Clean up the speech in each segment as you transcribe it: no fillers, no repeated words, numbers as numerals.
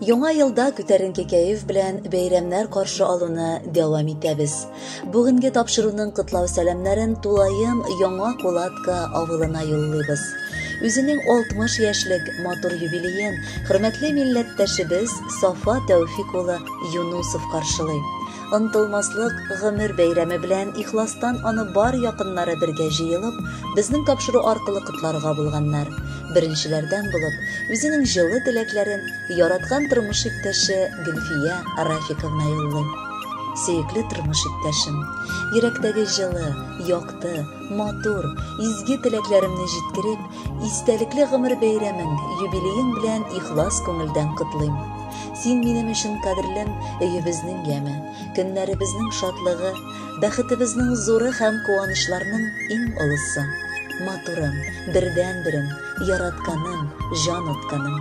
Яңа елда күтәренке кәеф белән бәйрәмнәр каршы алуны дәвам итәбез. Бүгенге тапшыруның котлау сәламнәрен тулаем Яңа Кулатка авылына юллыйбыз. Үзенең 60 яшьлек матур юбилеен хөрмәтле милләттәшебез Сафа Тәүфик улы Юнусов каршылый. Онтылмаслык гомер бәйрәме белән ихластан аны бар якыннары бергә җыелып, безнең тапшыру аркылы котларга булганнар. Беренчеләрдән булып, үзенең җылы теләкләрен яраткан тормыш иптәше Гөлфия Рафиковна юллый. Сөекле тормыш иптәшем, йөрәктәге җылы, якты, матур, изге теләкләремне җиткереп, истәлекле гомер бәйрәмең, юбилеең белән ихлас күңелдән котлыйм. Син минем өчен кадерлем, өебезнең яме, көннәребезнең шатлыгы, бәхетебезнең зуры һәм куанычларның иң олысы. Матурым, бердәнберем, яратканым, җан атканым.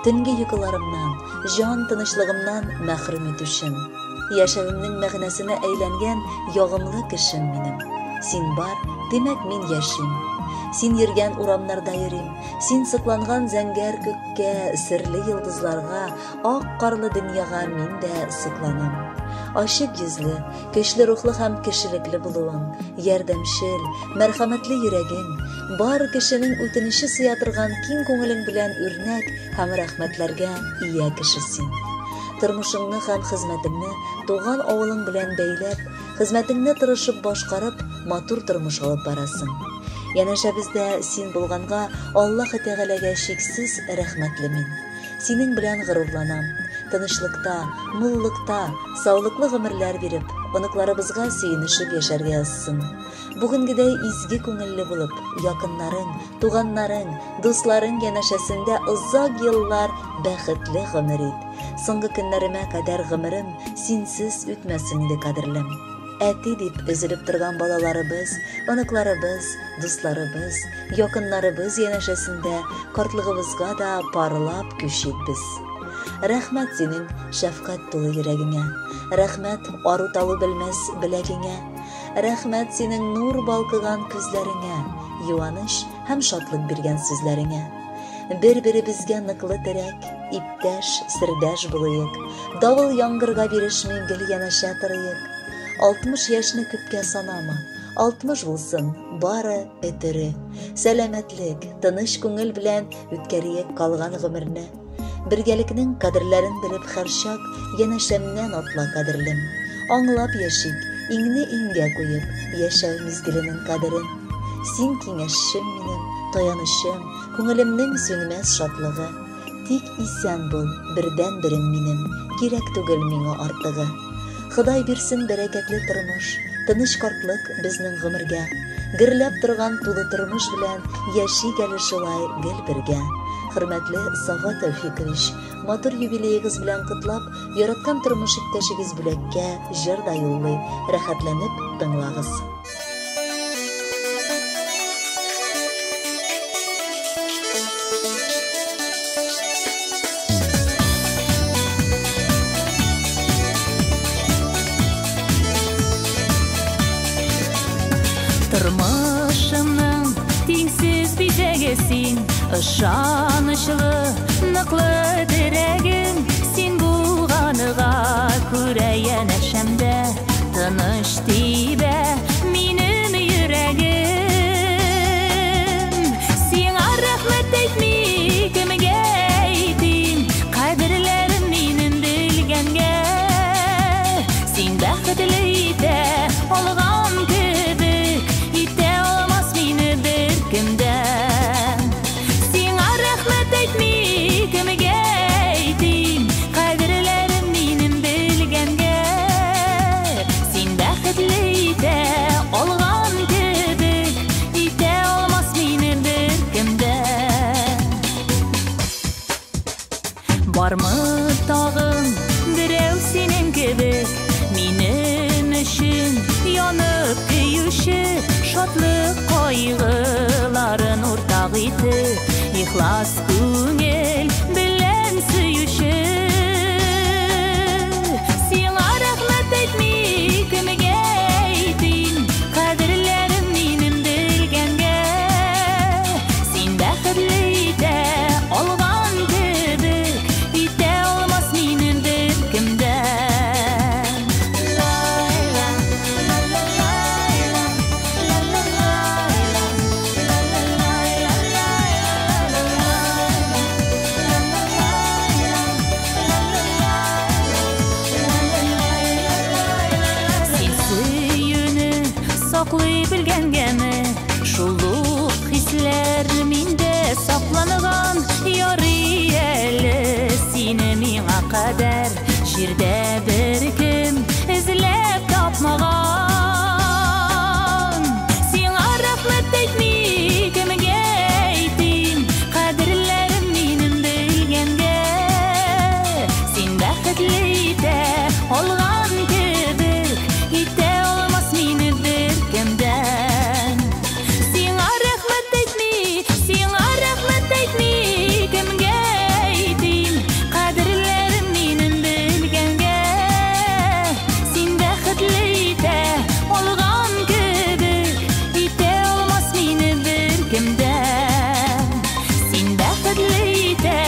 Төнге йокыларымнан, җан тынычлыгымнан мәхрүм итүчем. Яшәвемнең мәгънәсенә әйләнгән ягымлы кешем минем. Син бар, димәк мин яшим. Син йөргән урамнарда йөрим. Син сокланган зәңгәр күккә, серле йолдызларга, ак карлы дөньяга мин дә сокланам. Ачык йөзле, көчле рухлы һәм кешелекле булуың, ярдәмчел, мәрхәмәтле йөрәгең, бар кешенең үтенече сыя торган киң күңелең белән үрнәк һәм рәхмәтләргә ия кеше син. Тормышыңны һәм хезмәтеңне туган авылың белән бәйләп, хезмәтеңне тырышып башкарып, матур тормыш алып барасың. Янәшәбездә син булганга Аллаһ Тәгаләгә чиксез рәхмәтле мин. Синең белән горурланам. Тынычлыкта, муллыкта, саулыклы гомерләр биреп, оныкларыбызга сөенешеп яшәргә язсын. Бүгенгедәй изге күңелле булып, якыннарың, туганнарың, дусларың янәшәсендә озак еллар бәхетле гомер ит. Соңгы көннәремә кадәр гомерем синсез үтмәсен иде, кадерлем. Әти дип өзелеп торган балаларыбыз, оныкларыбыз, дусларыбыз, якыннарыбыз янәшәсендә картлыгыбызга да парлап күчик без. Рәхмәт синең шәфкать тулы йөрәгеңә. Рәхмәт ару-талу белмәс беләгеңә. Рәхмәт синең нур балкыган күзләреңә, юаныч һәм шатлык биргән сүзләреңә. Бер-беребезгә ныклы терәк, иптәш, сердәш булыйк. Давыл яңгырга бирешми гел янәшә торыйк. 60 яшьне күпкә санама, 60 булсын, бары өтере. Сәламәтлек, тыныч күңел белән үткәриек калган гомерне. Бергәлекнең кадерләрен белеп һәрчак янәшәмнән атла, кадерлем. Аңлап яшик, иңне иңгә куеп, яшәү мизгеленең кадерен. Син киңәшчем минем, таянычым, күңелемнең сүнмәс шатлыгы. Тик исән бул, бердәнберем минем, кирәк түгел миңа артыгы. Ходай бирсен бәрәкәтле тормыш, тыныч картлык безнең гомергә. Гөрләп торган тулы тормыш белән яшик әле шулай гел бергә. Хөрмәтле Сафа Тәүфикович, матур юбилеегыз белән котлап, яраткан тормыш иптәшегез бүләккә җыр да юллый, рәхәтләнеп тыңлагыз. Тормышымның тиңсез бизәге син, ышанычлы, ныклы терәгем, син булганыга күрә янәшәмдә тыныч тибә минем йөрәгем. Сиңа рәхмәт әйтми кемгә әйтим, кадерләрем минем белгәнгә. Син бәхетле итә алган кебек, итә алмас мине беркем дә. Сиңа рәхмәт әйтми кемгә әйтим, кадерләрем минем белгәнгә. Син бәхетле итә алган кебек, итә алмас мине беркем дә. Бармы тагын берәү синең кебек, минем өчен янып көюче, шатлык кайгыларын уртак итеп, ихлас күңел белән сөюче. Сиңа рәхмәт әйтми кемгә әйтим, кадерләрем минем белгәнгә. Син бәхетле итә алган кебек, итә алмас саклый белгәнгәме, шул ук хисләр миндә сакланган. Ярый әле сине миңа кадәр җирдә беркем эзләп тапмаган. Сиңа рәхмәт әйтми кемгә әйтим, кадерләрем минем белгәнгә. Син бәхетле итә алган кебек, итә алмас мине беркемдән. Сиңа рәхмәт әйтми, сиңа рәхмәт әйтми кемгә әйтим, кадерләрем минем белгәнгә. Син бәхетле итә алган кебек, итә алмас мине беркемдән. Син бәхетле итә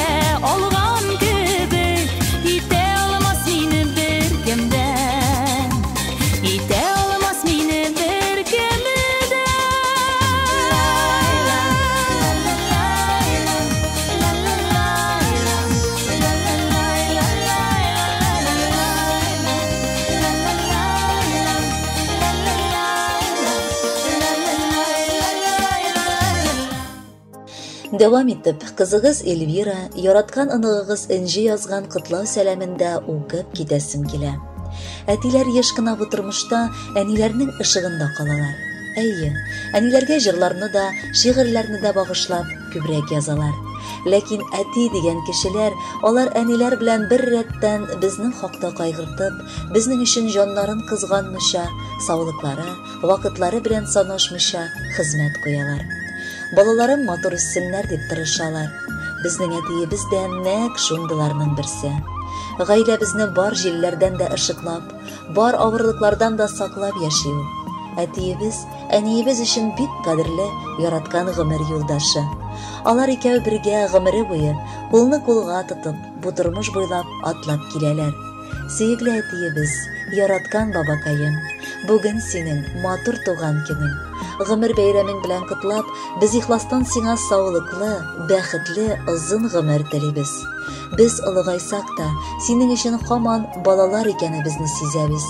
алган кебек, итә алмас мине беркемдән. Итә алмас мине беркемдән. Дәвам итеп, кызыгыз Эльвира, яраткан оныгыгыз Энҗе язган котлау сәламен дә укып китәсем килә. Әтиләр еш кына бу тормышта әниләрнең ышыгында калалар. Әйе, әниләргә җырларны да, шигырьләрне дә багышлап күбрәк язалар. Ләкин әти дигән кешеләр, алар әниләр белән бер рәттән безнең хакта кайгыртып, безнең өчен җаннарын кызганмыйча, саулыклары, вакытлары белән санашмыйча хезмәт куялар. Балаларым матур үссеннәр дип тырышалар. Безнең әтиебез дә нәкъ шундыйларның берсе. Гаиләбезне бар җилләрдән дә ышыклап, бар авырлыклардан да саклап яши ул. Әтиебез, әниебез өчен бик кадерле, яраткан гомер юлдашы. Алар икәү бергә гомере буе кулны кулга тотып, бу тормыш буйлап атлап киләләр. Сөекле әтиебез, яраткан бабакаем, бүген синең матур туган көнең. Гомер бәйрәмең белән котлап, без ихластан сиңа саулыклы, бәхетле, озын гомер телибез. Без олыгайсак та, синең өчен һаман балалар икәнебезне сизәбез.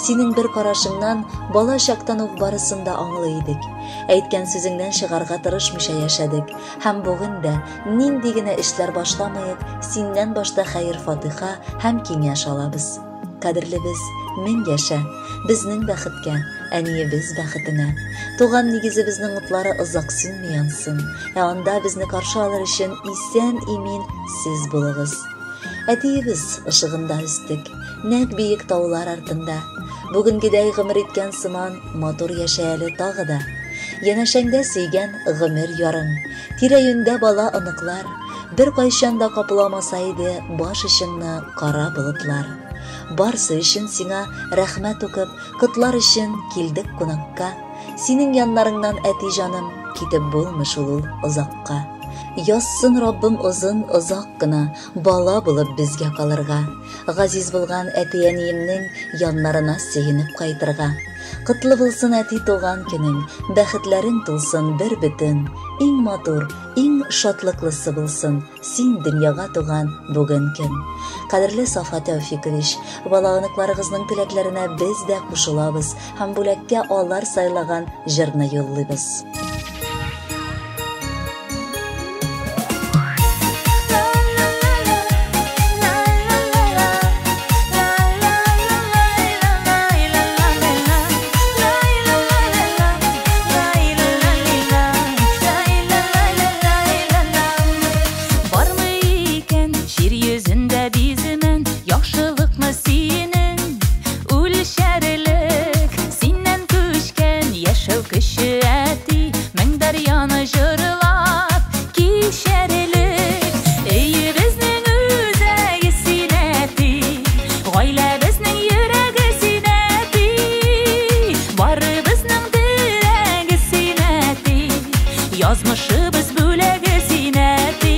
Синең бер карашыңнан бала чактан ук барысын да аңлый идек. Әйткән сүзеңнән чыгарга тырышмыйча яшәдек. Һәм бүген дә нинди генә эшләр башламыйк, синнән башта хәер-фатиха һәм киңәш алабыз. Кадерлебез, мең яшә, безнең бәхеткә, әниебез бәхетенә. Туган нигезебезнең утлары озак сүнми янсын, ә анда безне каршы алыр өчен исән-имин сез булыгыз. Әтиебез ышыгында үстек, нәкъ биек таулар артында. Бүгенгедәй гомер иткән сыман матур яшә әле тагы да. Янәшәңдә сөйгән гомер ярың, тирә-юньдә бала оныклар, бер кайчан да капламаса иде баш очыңны кара болытлар. Барсы өчен сиңа рәхмәт укып, котлар өчен килдек кунакка. Синең яннарыңнан, әти җаным, китеп булмый шул ул озакка. Язсын Раббым озын озак кына бала булып безгә калырга. Газиз булган әти-әниемнең яннарына сөенеп кайтырга. Котлы булсын әти туган көнең, бәхетләрең тулсын бер бөтен. Иң матур, иң шатлыклысы булсын син дөньяга туган бүген көн. Кадерле Сафа Тәүфикович, бала оныкларыгызның теләкләренә без дә кушылабыз һәм бүләккә алар сайлаган җырны юллыйбыз. Бармы икән җир йөзендә биземен, яхшылыкны синең үлчәрлек, синнән күчкән яшәү көче әти, мең дәрьяны җырлап кичәрлек. Өебезнең үзәге син әти, гаиләбезнең йөрәге син әти, барыбызның терәге син әти, язмышыбыз бүләге син әти.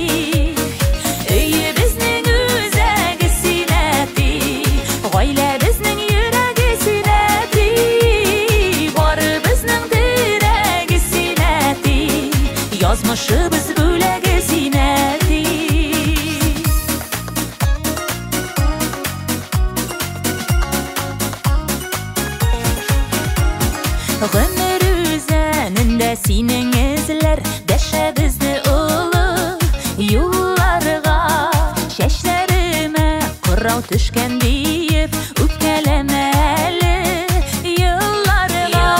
Өебезнең үзәге син әти, гаиләбезнең йөрәге син әти, барыбызның терәге син әти, язмышыбыз бүләге син әти. Гомер Сынау төшкән диеп, үпкәләмә әле елларга.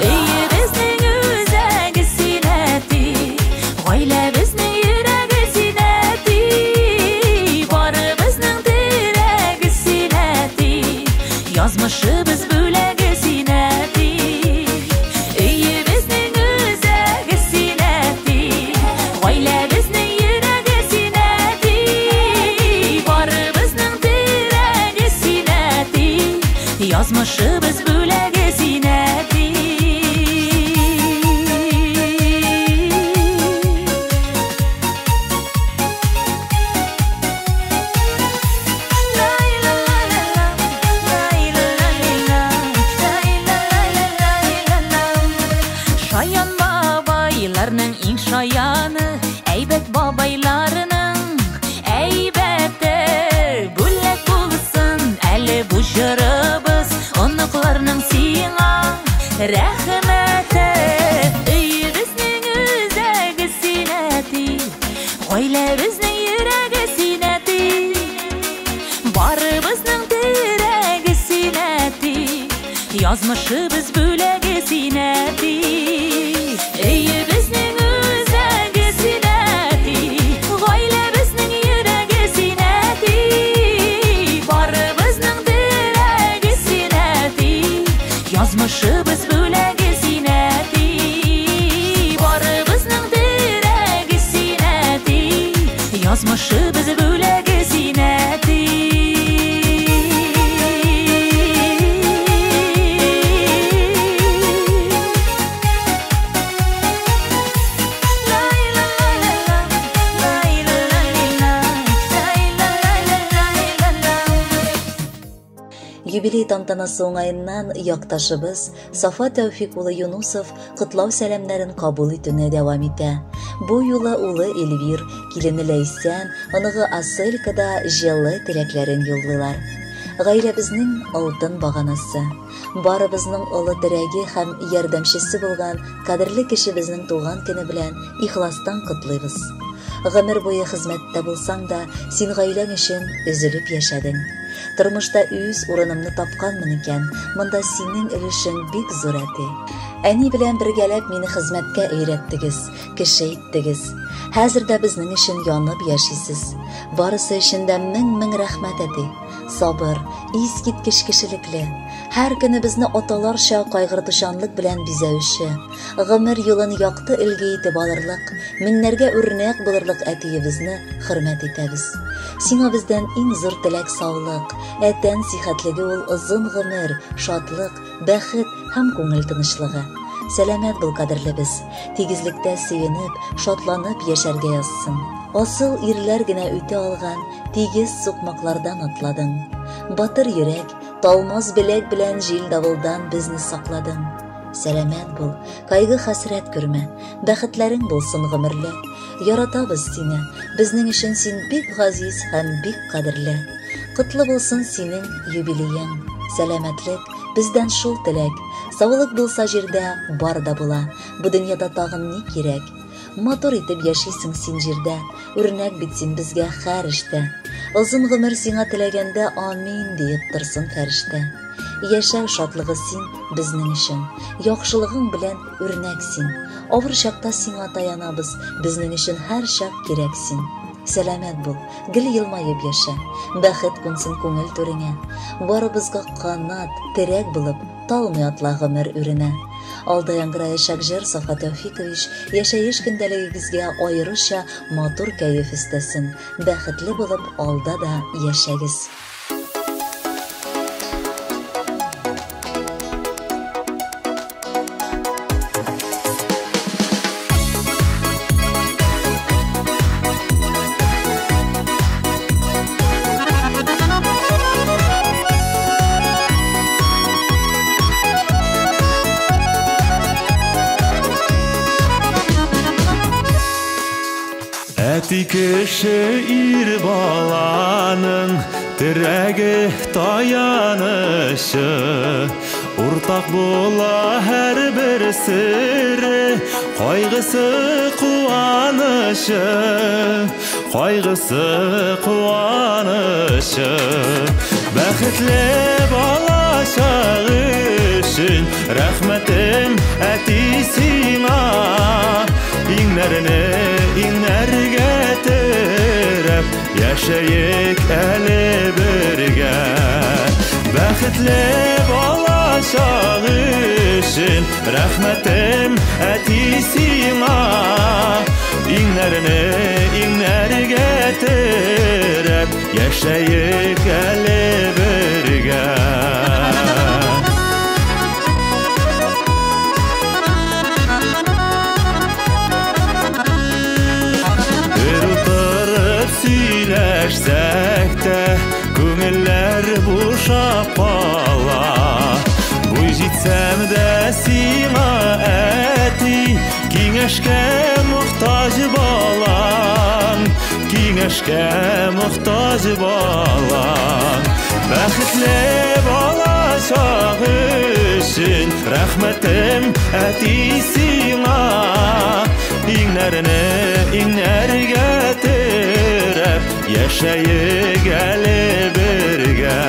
Өебезнең үзәге син, әти, гаиләбезнең йөрәге син, әти, барыбызның терәге син, әти, язмышыбыз бүләге син, әти. Өебезнең үзәге син, әти, гаиләбезнең йөрәге син, әти, барыбызның терәге син, әти, язмышыбыз бүләге син, әти. Шаян бабайларның иң шаяны, әйбәт бабайларының әйбәте. Бүләк булсын әле бу җырыбыз, оныкларның сиңа рәхмәте. Өебезнең үзәге син, әти, гаиләбезнең йөрәге син, әти, барыбызның терәге син, әти, язмышыбыз бүләге син, әти. Өебезнең үзәге син, әти, гаиләбезнең йөрәге син, әти, барыбызның терәге син, әти, язмышыбыз бүләге син, әти, барыбызның терәге син, әти, язмышыбыз бүләге син, әти. Юбилей тантанасы уңаеннан якташыбыз Сафа Тәүфик улы Юнусов котлау сәламнәрен кабул итүне дәвам итә. Бу юлы улы Эльвир, килене Ләйсән, оныгы Аселька да җылы теләкләрен юллыйлар. Гаиләбезнең алтын баганасы, барыбызның олы терәге һәм ярдәмчесе булган кадерле кешебезнең туган көне белән ихластан котлыйбыз. Гомер буе хезмәттә булсаң да, син гаиләң өчен өзелеп яшәдең. Тормышта үз урынымны тапканмын икән, монда синең өлешең бик зур, әти. Әни белән бергәләп мине хезмәткә өйрәттегез, кеше иттегез. Хәзер дә безнең өчен янып яшисез. Барысы өчен дә мең-мең рәхмәт, әти. Сабыр, искиткеч кешелекле, һәр көнебезне аталарча кайгыртучанлык белән бизәүче, гомер юлын якты өлге итеп алырлык, меңнәргә үрнәк булырлык әтиебезне хөрмәт итәбез. Сиңа бездән иң зур теләк саулык, ә тән сихәтлеге ул озын гомер, шатлык, бәхет һәм күңел тынычлыгы. Сәламәт бул, кадерлебез, тигезлектә сөенеп, шатланып яшәргә язсын. Асыл ирләр генә үтә алган тигез сукмаклардан атладың. Батыр йөрәк, талмас беләк белән җил давылдан безне сакладың. Сәламәт бул, кайгы хәсрәт күрмә, бәхетләрең булсын гомерле. Яратабыз сине, безнең өчен син бик газиз һәм бик кадерле. Котлы булсын синең юбилеең. Сәламәтлек, бездән шул теләк. Саулык булса җирдә бар да була. Бу дөньяда тагын ни кирәк? Матур итеп яшисең син җирдә, үрнәк бит син безгә һәр эштә. Озын гомер сиңа теләгәндә амин диеп торсын фәрештә. Яшәү шатлыгы син безнең өчен, яхшылыгың белән үрнәк син. Авыр чакта сиңа таянабыз, безнең өчен һәр чак кирәк син. Сәламәт бул, гел елмаеп яшә, бәхет кунсын күңел түреңә. Барыбызга канат, терәк булып, талмый атла гомер үренә. Алда яңгыраячак җыр Сафа Тәүфикович яшәеш көндәлегегезгә аеруча матур кәеф өстәсен. Бәхетле булып алда да яшәгез. Әти кеше ир баланың терәге таянычы, уртак була һәрбер сере, кайгысы куанычы. кайгысы, куанычы. Бәхетле балачак өчен рәхмәтем, әти, сиңа. Иңнәрне иңнәргә терәп, яшәек әле бергә. Бәхетле балачак өчен рәхмәтем, әти, сиңа. Иңнәрне иңнәргә терәп, яшәек әле бергә. Бер утырып сөйләшсәк тә, күңелләр бушап кала. Буй җитсәм дә сиңа, әти, киңәшкә мохтаҗ балаң, киңәшкә мохтаҗ балаң. Бәхетле балачак өчен рәхмәтем, әти, сиңа. Иңнәрне иңнәргә терәп, яшәек әле бергә.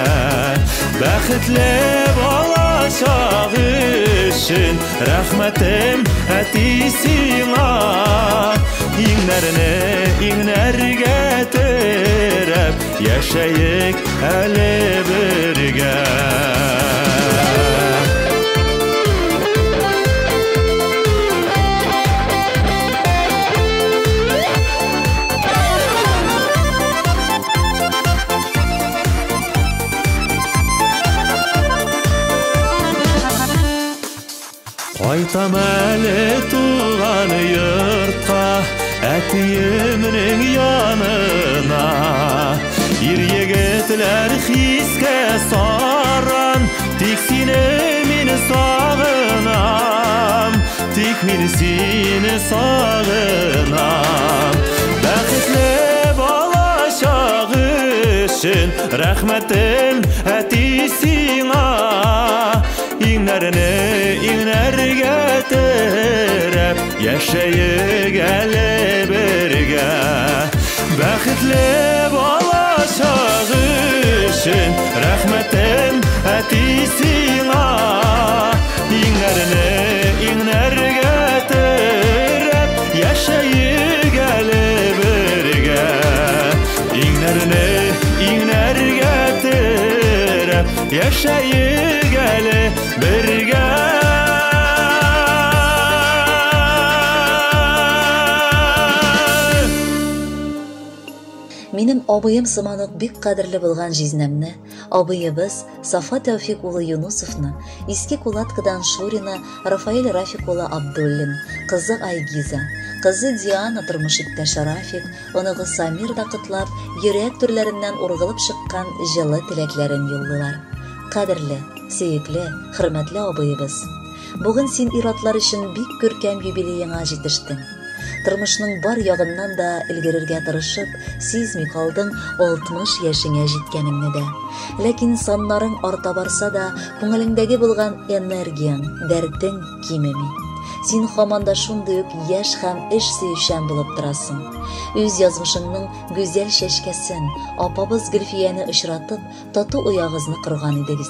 Бәхетле балачак өчен рәхмәтем, әти, сиңа. Иңнәрне иңнәргә терәп, яшәек әле бергә. Кайтам әле туган йортка, әтиемнең янына. Ир егетләр хискә саран, тик сине мин сагынам, тик мин сине сагынам. Бәхетле балачак өчен рәхмәтем, әти, сиңа. Иңнәрне иңнәргә терәп, яшәек әле бергә. Бәхетле балачак өчен рәхмәтем, әти, сиңа. Иңнәрне иңнәргә терәп, яшәек әле бергә. Иңнәрне иңнәргә терәп, яшәек әле бергә. Минем абыем сыман ук бик кадерле булган җизнәмне, абыебыз Сафа Тәүфик улы Юнусовны, Иске Кулаткадан Шурина Рафаэль Рафик улы Абдуллин, кызы Айгиза, кызы Диана, тормыш иптәше Рафик, оныгы Самир да котлап, йөрәк түрләреннән ургылып чыккан җылы теләкләрен юллыйлар. Кадерле, сөекле, хөрмәтле абыебыз! Бүген син ир-атлар өчен бик күркәм юбилееңа җитештең. Тормышның бар ягыннан да өлгерергә тырышып, сизми калдың 60 яшеңә җиткәнеңне дә. Ләкин саннарың арта барса да, күңелеңдәге булган энергияң, дәртең кимеми. Син һаман да шундый ук яшь һәм эш сөючән булып торасың. Үз язмышыңның гүзәл чәчкәсен, апабыз Гөлфияне очратып, тату оягызны корган идегез.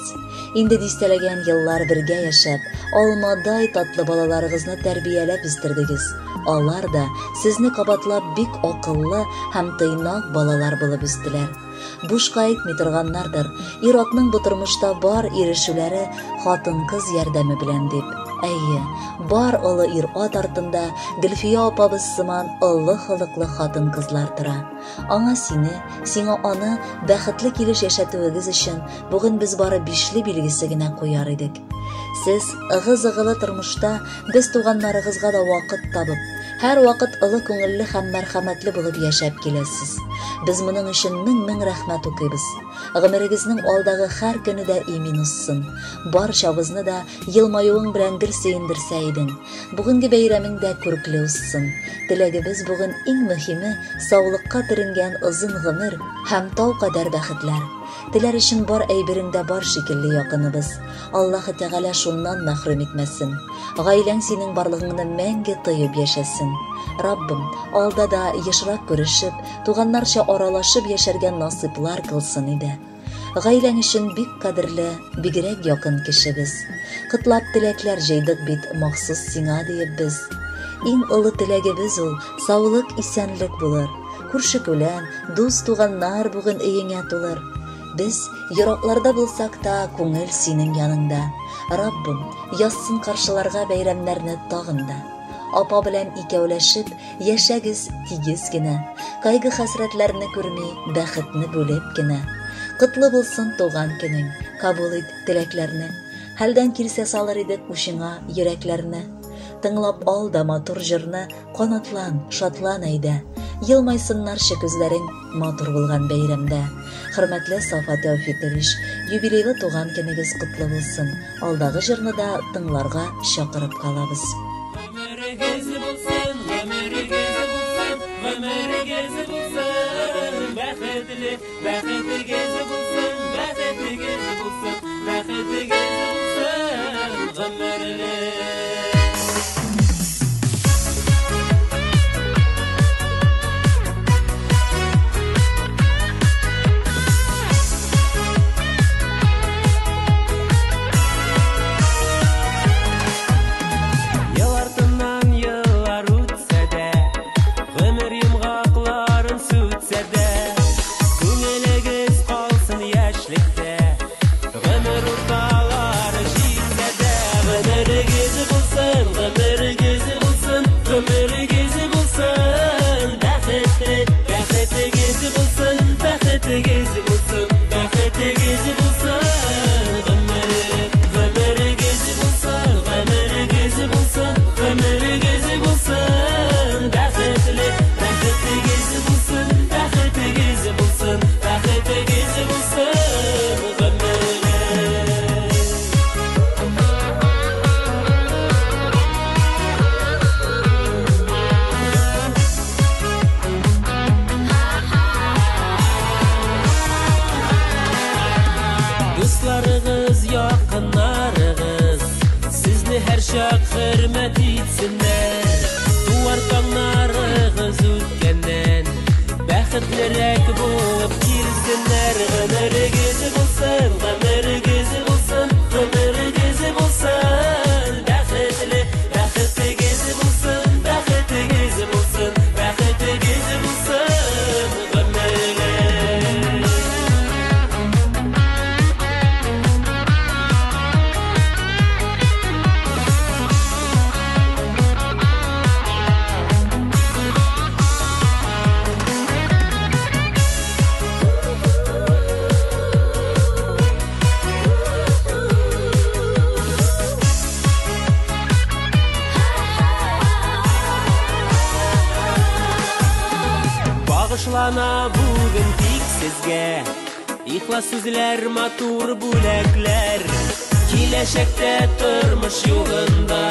Инде дистәләгән еллар бергә яшәп, алмадай татлы балаларыгызны тәрбияләп үстердегез. Алар да сезне кабатлап бик акыллы һәм тыйнак балалар булып үстеләр. Бушка әйтми торганнардыр, ир-атның бу тормышта бар ирешүләре хатын-кыз ярдәме белән дип. Әйе, бар олы ир-ат артында Гөлфия апабыз сыман олы холыклы хатын-кызлар тора. Аңа сине, сиңа аны бәхетле килеш яшәтүегез өчен бүген без бары бишле билгесе генә куяр идек. Сез ыгы-зыгылы тормышта без туганнарыгызга да вакыт табып, һәр вакыт олы күңелле һәм мәрхәмәтле булып яшәп киләсез. Без моның өчен мең-мең рәхмәт укыйбыз. Гомерегезнең алдагы һәр көне дә имин узсын. Барчабызны да елмаюың белән гел сөендерсә идең. Бүгенге бәйрәмең дә күркле узсын. Теләгебез бүген иң мөһиме саулыкка төренгән озын гомер һәм тау кадәр бәхетләр. Теләр өчен бар әйберең дә бар шикелле якыныбыз. Аллаһы Тәгалә шуннан мәхрүм итмәсен. Гаиләң синең барлыгыңны мәңге тоеп яшәсен. Раббым, алда да ешрак күрешеп, туганнарча аралашып яшәргә насыйплар кылсын иде. Гаиләң өчен бик кадерле, бигрәк якын кешебез. Котлап теләкләр җыйдык бит махсус сиңа диеп без. Иң олы теләгебез ул саулык, исәнлек булыр. Күрше-күлән, дус-туганнар бүген өеңә тулыр. Без еракларда булсак та, күңел синең яныңда. Раббым, язсын каршыларга бәйрәмнәрне тагын да. Апа белән икәүләшеп, яшәгез тигез генә. Кайгы-хәсрәтләрне күрми, бәхетне бүлеп кенә. Котлы булсын туган көнең, кабул ит теләкләрне. Хәлдән килсә салыр идек учыңа йөрәкләрне. Тыңлап ал да матур җырны, канатлан, шатлан әйдә. Елмайсыннарчы күзләрең матур булган бәйрәмдә. Хөрмәтле Сафа Тәүфикович, юбилейлы туган көнегез котлы булсын. Алдагы җырны да тыңларга чакырып калабыз. Гомерегез булсын, гомерегез булсын, гомерегез булсын, бәхетле, бәхетегез булсын, бәхетегез булсын, бәхетегез булсын, гомерле. Ел артыннан еллар үтсә дә, гомер йомгакларын сүтсә дә, күңелегез калсын яшьлектә, гомер урталары җитсә дә, гомерегез булсын, гомерегез булсын, гомерегез булсын, бәхетле, бәхетегез булсын, бәхетегез булсын, бәхетегез булсын, гомер, гомерегез булсын, гомерегез булсын, гомерегез булсын, бәхетле, бәхетегез булсын, бәхетегез булсын, бәхетегез булсын, гомерле. Дусларыгыз, якыннарыгыз сезне һәрчак хөрмәт итсеннәр. Туар таңнарыгыз үткәннән бәхетлерәк булып килсеннәр. Гомерегез булсын, гомерегез булсын, гомерегез булсын, бәхетле, бәхетегез булсын, бәхетегез булсын, бәхетегез булсын, гомерле. Багышлана бүген тик сезгә ихлас сүзләр, матур бүләкләр. Киләчәктә тормыш юлында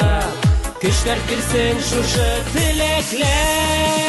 көчләр килсен шушы теләкләр.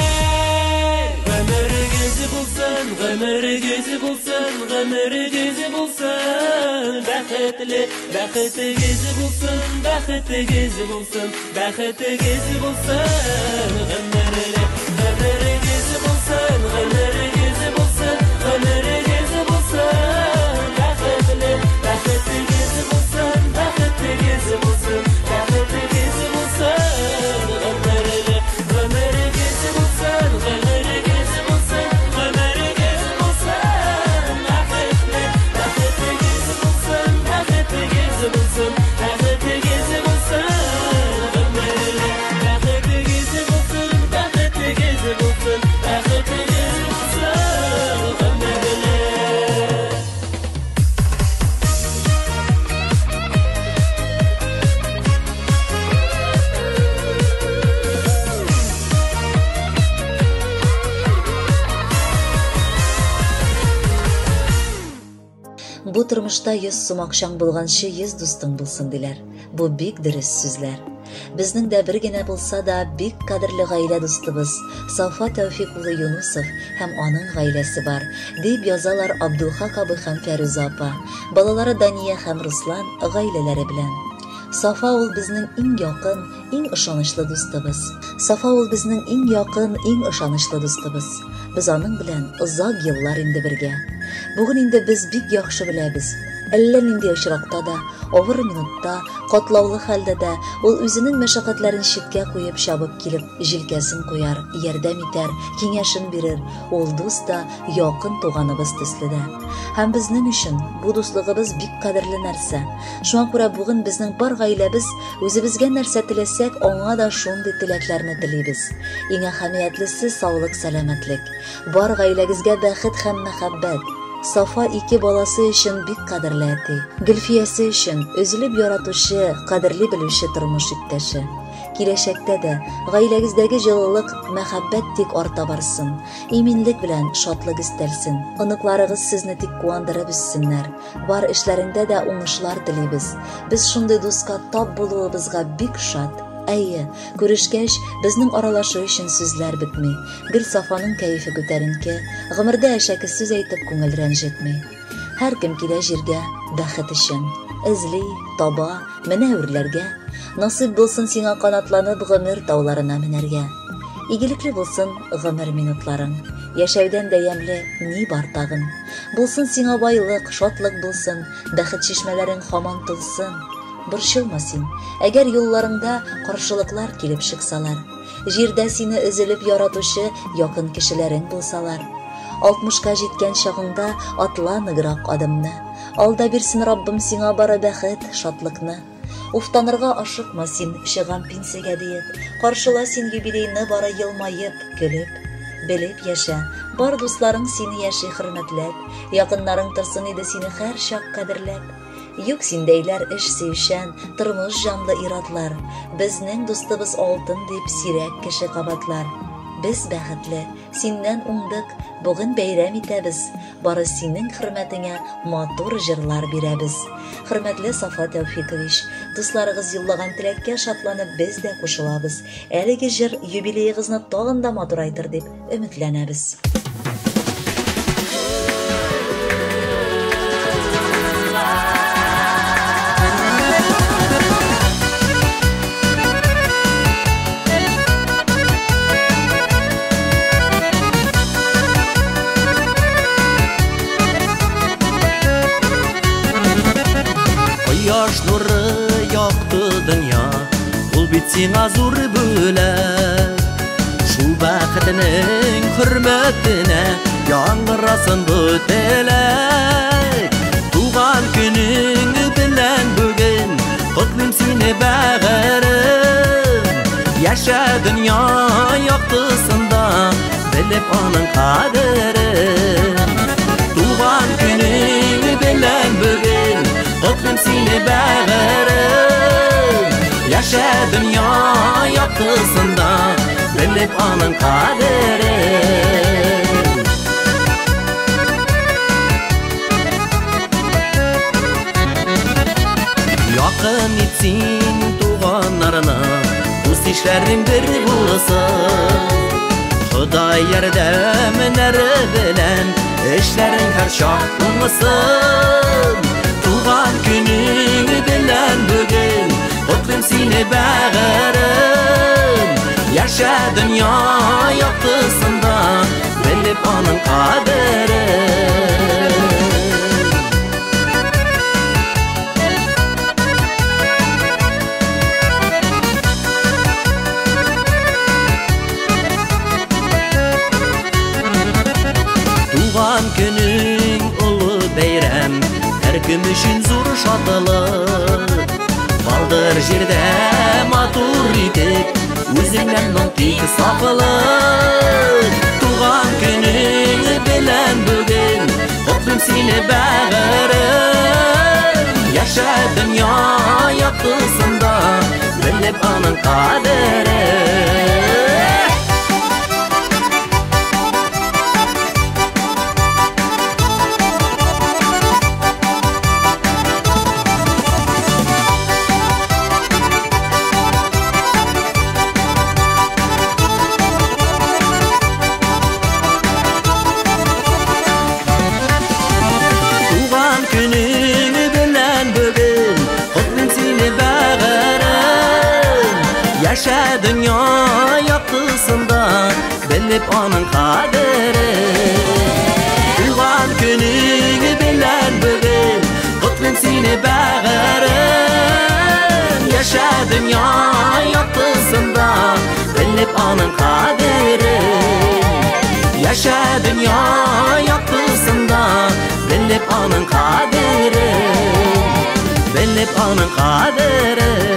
Гомерегез булсын, гомерегез булсын, гомерегез булсын, бәхетле, бәхетегез булсын, бәхетегез булсын, бәхетегез булсын, гомерле, гомерегез булсын, гомерегез булсын, гомерегез булсын, бәхетле, бәхетегез булсын, бәхетегез булсын, бәхетегез булсын, гомерле, гомерегез булсын, гомерегез булсын, гомерегез булсын, бәхетле, бәхетегез булсын, бәхетегез булсын, бәхетегез булсын, гомерле, бәхетегез булсын, бәхетегез булсын, бәхетегез булсын, гомерле. Бу тормышта 100 сум акчаң булганчы 100 дустың булсын диләр. Бу бик дөрес сүзләр. Безнең дә бер генә булса да бик кадерле гаилә дустыбыз Сафа Тәүфик улы Юнусов һәм аның гаиләсе бар, дип язалар Абдулхак абый һәм Фәрүзә апа, балалары Дания һәм Руслан гаиләләре белән. Сафа ул безнең иң якын, иң ышанычлы дустыбыз. Сафа ул безнең иң якын, иң ышанычлы дустыбыз. Без аның белән озак еллар инде бергә. Бүген инде без бик яхшы беләбез. Әллә нинди очракта да, авыр минутта, катлаулы хәлдә дә ул үзенең мәшәкатьләрен читкә куеп чабып килеп җилкәсен куяр, ярдәм итәр, киңәшен бирер. Ул дус та, якын туганыбыз төсле дә. Һәм безнең өчен бу дуслыгыбыз бик кадерле нәрсә. Шуңа күрә бүген безнең бар гаиләбез үзебезгә нәрсә теләсәк, аңа да шундый теләкләрне телибез. Иң әһәмиятлесе саулык, сәламәтлек. Бар гаиләгезгә бәхет һәм мәхәббәт. Сафа ике баласы өчен бик кадерле әти. Гөлфиясе өчен өзелеп яратучы, кадерли белүче тормыш иптәше. Киләчәктә дә гаиләгездәге җылылык, мәхәббәт тик арта барсын. Иминлек белән шатлык өстәлсен. Оныкларыгыз сезне тик куандырып үссеннәр. Бар эшләреңдә дә уңышлар телибез. Без шундый дуска тап булуыбызга бик шат. Әйе, күрешкәч, безнең аралашу өчен сүзләр бетми. Гел Сафаның кәефе күтәренке, гомердә әшәке сүз әйтеп күңел рәнҗетми. Һәркем килә җиргә бәхет өчен. Эзли, таба, менә үрләргә. Насыйп булсын сиңа канатланып гомер тауларына менәргә. Игелекле булсын гомер минутларың. Яшәүдән дә ямьле ни бар тагын? Булсын сиңа байлык, шатлык булсын, бәхет чишмәләрең һаман тулсын. Борчылма син, әгәр юлларыңда каршылыклар килеп чыксалар. Җирдә сине өзелеп яратучы якын кешеләрең булсалар. Алтмышка җиткән чагыңда атла ныграк адымны. Алда бирсен Раббым сиңа бары бәхет, шатлыкны. Уфтанырга ашыкма син, чыгам пенсиягә диеп. Каршыла син юбилейны бары елмаеп, көлеп. Белеп яшә, бар дусларың сине яши хөрмәтләп, якыннарың торсын иде сине һәрчак кадерләп. Юк синдәйләр эш сөючән, тормыш җанлы ир-атлар. Безнең дустыбыз алтын дип сирәк кеше кабатлар. Без бәхетле, синнән уңдык, бүген бәйрәм итәбез. Бары синең хөрмәтеңә матур җырлар бирәбез. Хөрмәтле Сафа Тәүфикович, дусларыгыз юллаган теләккә шатланып без дә кушылабыз. Әлеге җыр юбилеегызны тагын да матурайтыр дип өметләнәбез. Кояш нуры якты дөнья, ул бит сиңа зур бүләк. Шул бәхетнең хөрмәтенә яңгырасын бу теләк. Туган көнең белән бүген котлыйм сине, бәгырем. Яшә дөнья яктысында, белеп аның кадерен. Туган көнең белән бүген котлыйм сине, бәгырем. Яшә дөнья яктысында, белеп аның кадерен. Якын ит син туганнарына, дус ишләрең бер булсын. Ходай ярдәмнәре белән эшләрең һәрчак уңсын. Туган көнең белән бүген котлыйм сине, бәгырем. Яшә дөнья яктысында, белеп аның кадерен. Туган көнең олы бәйрәм, һәркем өчен зур шатлык. Балдыр җирдә матур итеп, үзеңнән моң тик сафлык. Туган көнең белән бүген котлыйм сине, бәгырем. Яшә дөнья яктысында, белеп аның кадерен. дөнья яктысында, белеп аның кадерен. Туган көнең белән бүген котлыйм сине, бәгырем. Яшә дөнья яктысында, белеп аның кадерен. Яшә дөнья яктысында, белеп аның кадерен. Белеп аның кадерен.